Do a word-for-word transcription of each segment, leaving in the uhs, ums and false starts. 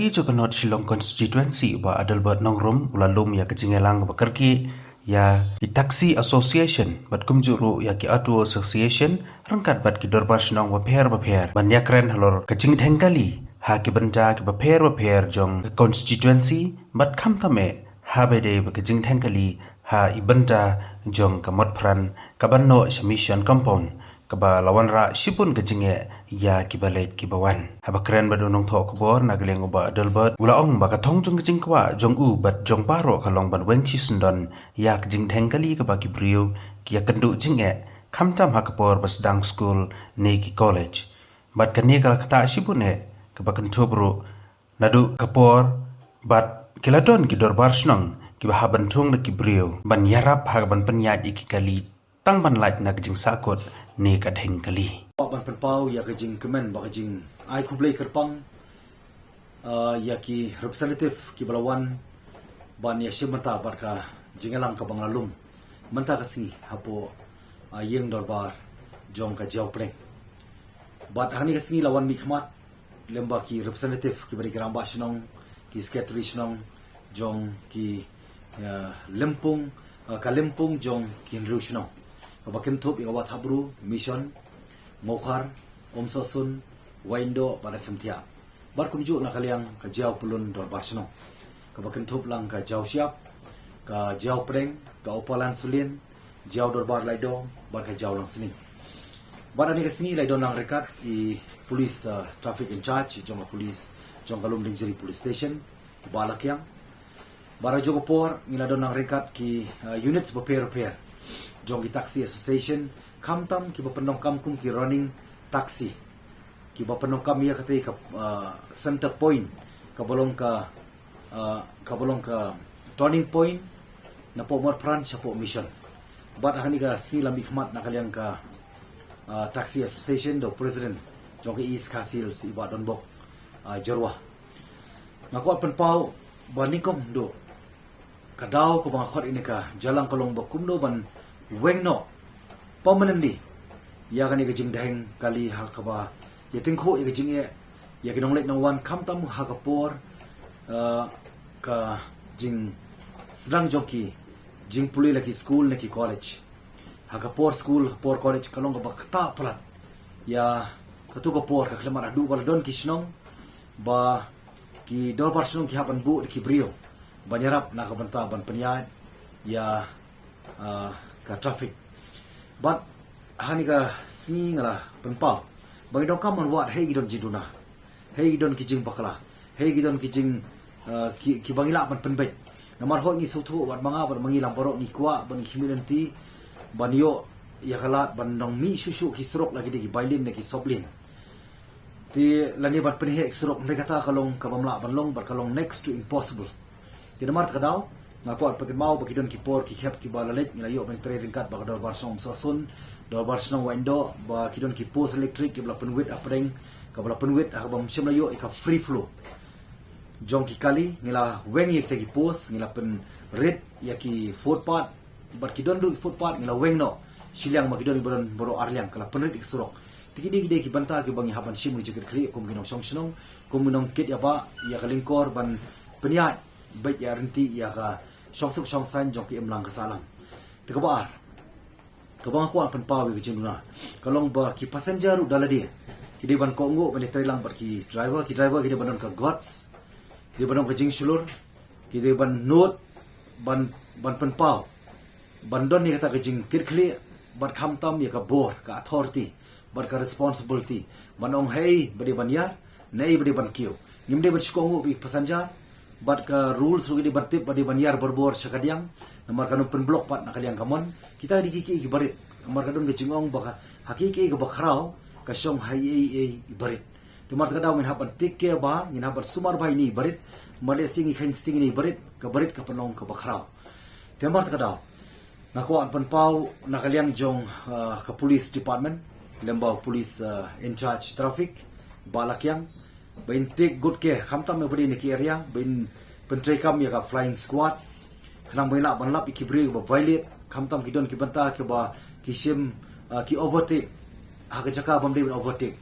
Ki jong ka North Shillong Constituency, Bah Adelbert Nongrum, u la lum ïa ka jingïalang ba kyrkieh ïa ki Taxi Association bad kumjuh ruh ïa ki Auto Association ryngkat bad ki dorbar shnong bapher bapher ban ïakren halor ka jingdheng kali ha ki bynta ki bapher bapher jong ka constituency, bad khamtam eh haba ïadei bad ka jingdheng kali ha i bynta jong ka motphran kaban noh sha Mission Compound, kaba la wanrah shibun ka jingeh ïa kiba leit kiba wan. Haba kren bad u nongthoh khubor na ka liang u Bah Adelbert, u la ong ba ka thong jong ka jingkwah jong u bad jong baroh ka long ban weng shisyndon ïa ka jingdheng kali kaba ki briew ki ïakynduh jingeh, khamtam ha ka por ba sdang skul ne ki college. Bad kane ka la ktah shibun eh kaba kynthup ruh naduh ka por bad ki la don ki dorbar shnong kiba hap ban thung da ki briew ban ïarap ha kaban pynïaid ïa ki kali tang ban lait na ka jingsahkut ne ka dheng kali. Ban pynpaw ïa ka jingkmen bad ka jingai khublei kyrpang, ah, ïa ki representative kiba la wan ban ïashim bynta bad ka jingïalang kaba nga la lum mynta ka sngi hapoh, ah, ïing dorbar jong ka Jaïaw Pdeng. Bad ha kane ka sngi la wan mihkhmat lem bad ki representative kiba dei ki rangbah shnong, ki secretary shnong jong ki, eh, lympung, eh, ka lympung jong ki hynriew shnong, kaba kynthup ïa ka Wah Thapbru, Mission, Mawkhar, Umsohsun, Wahyndoh bad Raisamthiah. Bad kumjuh na ka liang ka Jaïaw Pyllun dorbar shnong, kaba kynthup lang ka Jaïaw Shyiap, ka Jaïaw Pdeng, ka Upper Lansonalane, Jaïaw Dorbar Laitdom bad ka Jaïaw Langsning. Bad ha kane ka sngi la don lang ryngkat i police, uh, traffic in charge jong ka police jong ka Lumdiengjri Police Station, Bah Lakiang. Bad ha kajuh ka por ngi la don lang ryngkat ki, uh, units bapher bapher jong ki Taxi Association, khamtam kiba pyndonkam kum ki running taxi, kiba pyndonkam ïa katei ka, uh, center point, kaba long ka, ah, kaba long ka turning point napoh Motphran shapoh Mission. Bad ha kane ka sngi la mihkhmat na ka liang ka, ah, Taxi Association da u president jong ka East Khasi Hills, i Bah Donbok, ah, Jyrwa. Nga kwah pynpaw ba nyngkong duh ka daw kaba nga khot ïa kane ka jingïalang ka long ba kumno ban weng noh permanently ïa kane ka jingdheng kali ha kaba ïatyngkhuh ïa ka jingeh ïa ki nongleit nongwan, khamtam ha ka por, eh, ka jingsdang jong ki jingpule la ki skul ne ki college. Ha ka por skul, ha ka por college ka long kaba ktah palat ïa katu ka por, ka khlem arhaduh ba la don ki shnong ba ki dorbar shnong ki hap ban buh da ki briew ban ïarap na ka bynta ban pynïaid ïa, ah, ka traffic. Bad ha kane ka sngi nga la pynpaw ba ngi donkam ban wad hei ki don jingduna, hei ki don ki jingbakla, hei ki don ki jing, ah, ki, kiba ngi lah ban pynbeit. Namar hooid ngi sngewthuh bad ma nga bad ma ngi lang baroh ngi kwah bad ngi khmih lynti ban ïoh ïa ka lad ban nang mih shuh shuh ki surok la ki dei ki bailin ne ki soplin. Te lane ban pynheh surok, hynrei kata ka long kaba ym lah ban long bad ka long next to impossible. Te namar kata ka daw nga kwah pynkynmaw ba ki don ki por ki khep kiba la leit ngi la ïoh ban trei ryngkat bad ka dorbar shnong Umsohsun, dorbar shnong Wahyndoh, ba ki don ki post electric kiba la pynwit hapdeng, kaba la pynwit ha kaba ym shym la ïoh ïa ka free flow jong ki kali. Ngi la weng ïa kita ki post, ngi la pynrit ïa ki footpath, bad ki don ruh ki footpath ngi la weng noh shiliang, ma ki don kiba don baroh arliang, ka la pynrit ïa ki surok. Te ki dei, ki dei ki bynta kiba ngi hap ban shim ki jingkitkhlieh kum ki nongshong shnong, kum ki nongkit ïa ba ïa ka lyngkor ban pynïaid beit ïa ryntih ïa ka shongsuk shongsaiñ jong ka imlang ka sahlang. Te kaba ar kaba nga kwah pynpaw ïa ka jingduna ka long ba ki passenger ruh da lade ki dei ban kohnguh ban ïatrei lang bad ki driver, ki driver ki dei ban don ka guts, ki dei ban don ka jingshlur, ki dei ban nud ban, ban pynpaw, ban don ïa kata ka jingkitkhlieh bad khamtam ïa ka bor, ka authority bad ka responsibility ban ong hei ba dei ban ïar, ne ei ba dei ban kiew. Ngim dei ban shu kohnguh bad ki passenger, bad ka rules ruh ki dei ban tip ba dei ban ïar barabor sha kadiang, namar kan ym pynblock pat na kadiang kamon. Kita ki dei kiei kiei kiba rit, namar ka don ka jingong ba ka, ha kiei kiei kaba khraw ka shong ha ei ei ei iba rit. Te namar kata ka daw ngin hap ban take care bha, ngin hap ban sumar bha ïa ine iba rit, namar lehse ngi kheiñ sting ïa ine iba rit, kaba rit ka pynlong kaba khraw. Te namar kata ka daw nga kwah pynpaw na ka liang jong, ah, ka police department, lem bad u police, ah, in charge traffic, Bah Lakiang, ba in take good care, khamtam ïa ba dei na ki area, ba in pyntreikam ïa ka flying squad, khnang ba in lah ban lap ïa ki briew kiba violate, khamtam ki don ki bynta kiba ki shim, ah, ki overtake ha ka jaka bym dei ban overtake.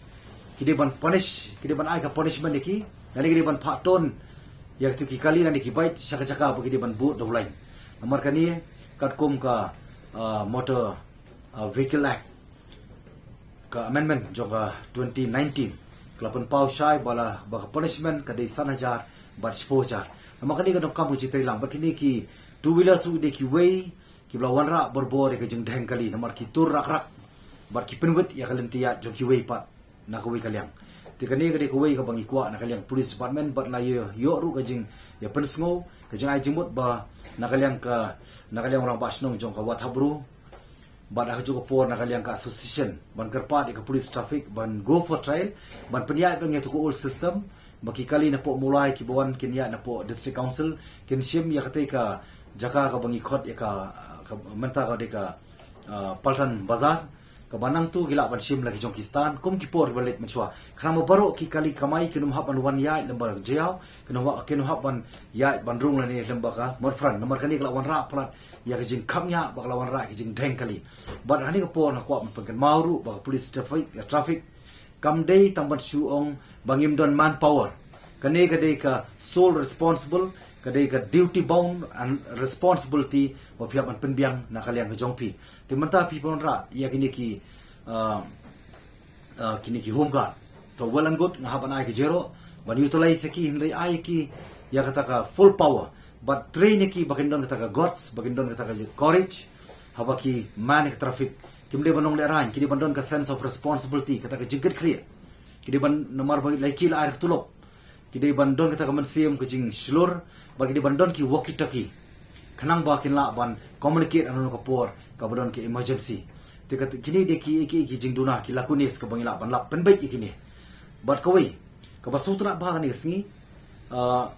Ki dei ban punish, ki dei ban ai ka punishment ïa ki, Lane ki dei ban phah ton ïa kito ki kali lane ki bike sha ka jaka ba ki dei ban bud da u lain. Namar kane katkum ka, ah, Motor, ah, Vehicle Act, ka amendment jong ka twenty nineteen, ka la pynpaw shai ba la, ba ka punishment ka dei san hajar bad shiphew hajar. Namar kane ka donkam ka jingtreilang, bad kine ki two wheeler ruh ki dei kiwei kiba la wanrah barabor ïa ka jingdheng kali namar ki tur rak rak bad ki pynwit ïa ka lynti ïaid jong kiwei pat na kawei ka liang. Te kane ka dei kawei kaba ngi kwah na ka liang police department bad la ïoh, ïoh ruh ka jingïapynsngew, ka jingai jingmut ba na ka liang ka, na ka liang u rangbah shnong jong ka Wahthapbru bad ha kajuh ka por na ka liang ka association ban kyrpad ïa ka police traffic ban go for trial, ban pynïaid biang ïa kato ka old system ba ki kali napoh Mawlai kiba wan kin ïaid napoh District Council, kin shim ïa katei ka jaka kaba ngi khot ïa ka, ka mynta ka dei ka, ah, Paltan Bazar, kaba nangtu ki lah ban shim la ki jong ki stand kum ki por ba leit mynshuwa. Khnang ba baroh ki kali kamai kin ym hap ban wan ïaid lyngba ka Jaïaw, kin ym hap, kin ym hap ban ïaid ban rung lane lyngba ka Motphran. Namar kane ka la wanrah palat ïa ka jingkhapngiah bad ka la wanrah ïa ka jingdheng kali. Bad ha kane ka por nga kwah ban pynkynmaw ruh ba ka police traffic, traffic kam dei tang ban shu ong ba ngim don manpower. Kane ka dei ka sole responsible, ka dei ka duty bound and responsibility ba phi hap ban pynbiang na ka liang ka jong phi. Te mynta phi pynrah ïa kine ki, ah, ah, kine ki home guard. To, well and good, nga hap ban ai ka jingïaroh ban utilize ïa ki, hynrei ai ïa ki ïa kata ka full power. Bad train ïa ki ba kin don kata ka guts, ba kin don kata ka courage haba ki man ïa ka traffic. Kim dei ban ong lehraiñ, ki dei ban don ka sense of responsibility, kata ka jingkitkhlieh. Ki dei ban, namar ba la ki la ai ka tulop, ki dei ban don kata ka mynsiem ka jingshlur, bad ki dei ban don ki walkie talkie, khnang ba kin lah ban communicate ha kano kano ka por kaba don ka emergency. Te kata, kine dei ki, ki, ki jingduna, ki lacunes kaba ngi lah ban lap pynbeit ïa kine. Bad kawei kaba sngewtynnat bha ha kane ka sngi, ah,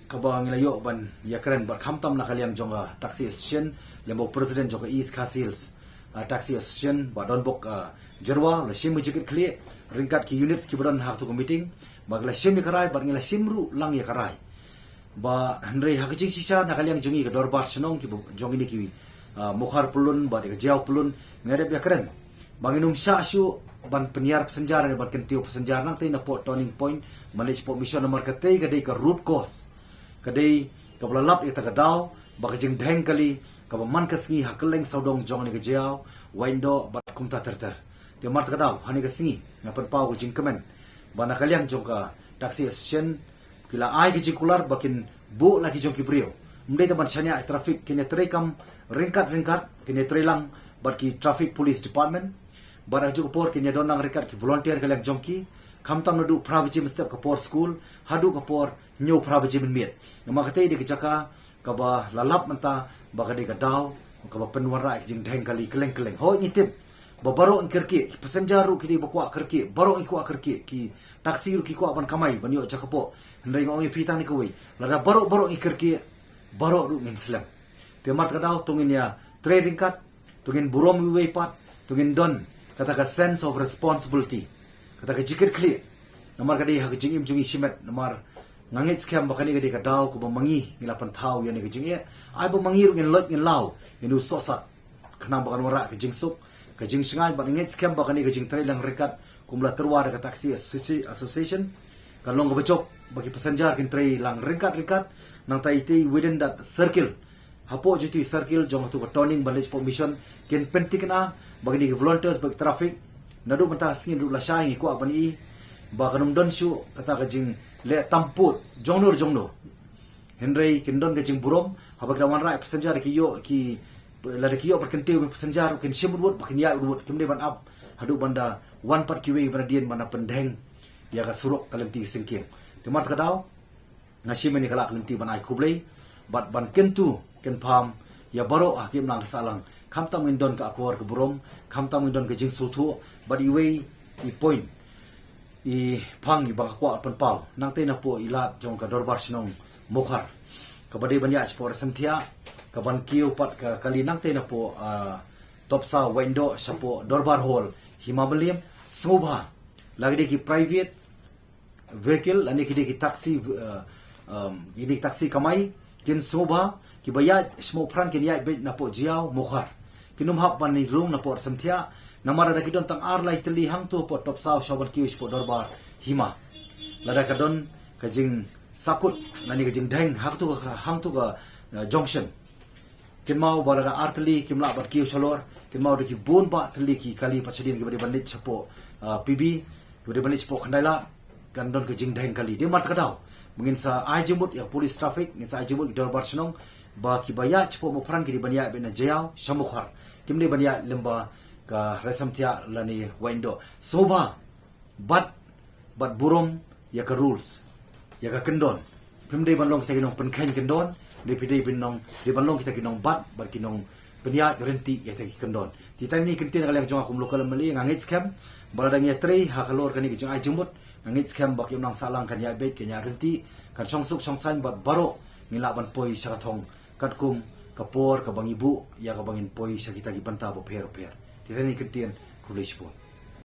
kaba ngi la ïoh ban ïakren bad khamtam na ka liang jong ka Taxi Association lem bad u President jong ka East Khasi Hills, ah, Taxi Association, Bah Donbok, ah, Jyrwa, la shim ka jingkitkhlieh ryngkat ki units kiba don ha kato ka meeting, bad la shim ïa ka rai bad ngi la shim ruh lang ïa ka rai. Ba hynrei ha ka jingshisha na ka liang jong ngi ka dorbar shnong kiba jong ngi ki, ah, Mawkhar pyllun bad ka Jaïaw pyllun, ngi la dep ïakren ba ngin ym shah shuh ban pynïar passenger ne ban kyntiew passenger nangtei napoh turning point ban leit shapoh mission, namar katei ka dei ka root cause. Ka dei kaba la lap ïa kata ka daw ba ka jingdheng kali kaba man ka sngi ha kylleng sawdong jong kane ka Jaïaw, Wahyndoh bad kumta ter ter. Te namar kata ka daw ha kane ka sngi nga pynpaw ka jingkmen ba na ka liang jong ka Taxi Association ki la ai ka jingkular ba kin buh la ki jong ki briew. Ym dei tang ban shaniah ïa traffic, kin ïatrei kam ryngkat ryngkat, kin ïatrei lang bad ki Traffic Police Department. Bad ha kajuh ka por kin ïadon lang ryngkat ki volunteer ka liang jong ki, khamtam naduh phra baje mynstep ka por skul haduh ka por hynñiew phra baje mynmiet. Namar katei dei ka jaka kaba la lap mynta ba ka dei ka daw kaba pynwanrah ïa ka jingdheng kali kylleng kylleng. Hooid, ngi tip ba baroh ngi kyrkieh, ki passenger ruh ki dei ba kwah kyrkieh, baroh ngi kwah kyrkieh, ki taxi ruh ki kwah ban kamai ban ïoh jaka poh. Hynrei nga ong ïa phi tang kane kawei, lada baroh baroh ngi kyrkieh, baroh ruh ngin slem. Te namar kata ka daw to ngin ïatrei ryngkat, to ngin burom iwei pat, to ngin don kata ka sense of responsibility, kata ka jingkitkhlieh. Namar ka dei ha ka jingim jong ngi shimet, namar nga ngeit skhem ba kane ka dei ka daw kaba ma ngi ngi la pynthaw ïa kane ka jingeh. Ai ba ma ngi ruh ngin loit ngin law ïa une u sohsat, khnang ba kan wanrah ka jingsuk ka jingshngaiñ. Bad nga ngeit skhem ba kane ka jingtrei lang ryngkat kum la tyrwa da ka Taxi Associ-, Association kan long kaba jop, ba ki passenger kin trei lang ryngkat ryngkat. Nangta itei within that circle, hapoh jong itei circle jong kato ka turning ban leit shapoh mission, kin pynthikna ba kine ki volunteers bad ki traffic, naduh mynta ka sngi naduh lashai ngi kwah ban i ba kan ym don shuh kata ka jingleh tampud jongno jongno. Hynrei kin don ka jingburom haba ki la wanrah ïa passenger, ki ïoh ki, lada ki ïoh ban kyntiew ïa passenger ruh kin shim wut wut bad kin ïaid wut wut, kim dei ban ap haduh ban da wan pat kiwei ban da dien ban da pyndheng ïa ka surok ka lynti syngkien. Te namar kata ka daw nga shim ïa kane ka lad ka lynti ban ai khublei bad ban kyntu kynpham ïa baroh ha ka imlang ka sahlang. Khamtam ngin don ka akor ka burom, khamtam ngin don ka jingsngewthuh. Bad iwei i point, i phang iba nga kwah pynpaw, nangtei napoh i lad jong ka dorbar shnong Mawkhar, kaba dei ban ïaid shapoh Raisynthiah, kaban kiew pat ka kali nangtei napoh, ah, Topsaw Wahyndoh shapoh Dorbar Hall Hima Mylliem. Sngewbha, la ki dei ki private vehicle lane ki dei ki taxi, eh, um, ki dei ki taxi kamai, kin sngewbha, kiba ïaid sha Mawphran kin ïaid beit napoh Jaïaw, Mawkhar. Kin ym hap ban rung napoh Raisynthiah, namar lada ki don tang ar lai tylli hangto hapoh Topsaw sha ban kiew shapoh Dorbar Hima, lada ka don ka jingsakut lane ka jingdheng ha katu ka, hangtu ka, uh, junction. Kynmaw ba lada ar tylli kim lah ban kiew shalor, kynmaw da ki bun bah tylli ki kali pat shadien kiba dei ban leit shapoh, uh, P B, kiba dei ban leit shapoh Khyndai Lad, kan don ka jingdheng kali. Dei namar kata ka daw ba ngin sa ai jingmut ïa ka police traffic, ngin sa ai jingmut ïa ki dorbar shnong ba kiba ïaid shapoh Mawphran ki dei ban ïaid beit na Jaïaw sha Mawkhar. Kim dei ban ïaid lyngba ka Raisamthiah lane Waindoh. Sngewbha bat, bat burom ïa ka rules, ïa ka kyndon. Phim dei ban long kita ki nongpynkheiñ kyndon, dei phi dei ban long, dei ban long kita ki nongbat bad ki nongpynïaid ryntih ïa kita ki kyndon. Te tang ine i kyntien na ka liang jong nga kum u local M L A, nga ngeit skhem ba lada ngi ïatrei halor kane ka jingai jingmut, nga ngeit skhem ba ka imlang sahlang kan ïaid beit, kan ïaid ryntih, kan shongsuk shongsaiñ bad baroh ngin lah ban poi sha ka thong katkum ka por kaba ngi buh ïa kaba ngin poi sha kita ki bynta bapher bapher. Te tang ine i kyntien, khublei shibun.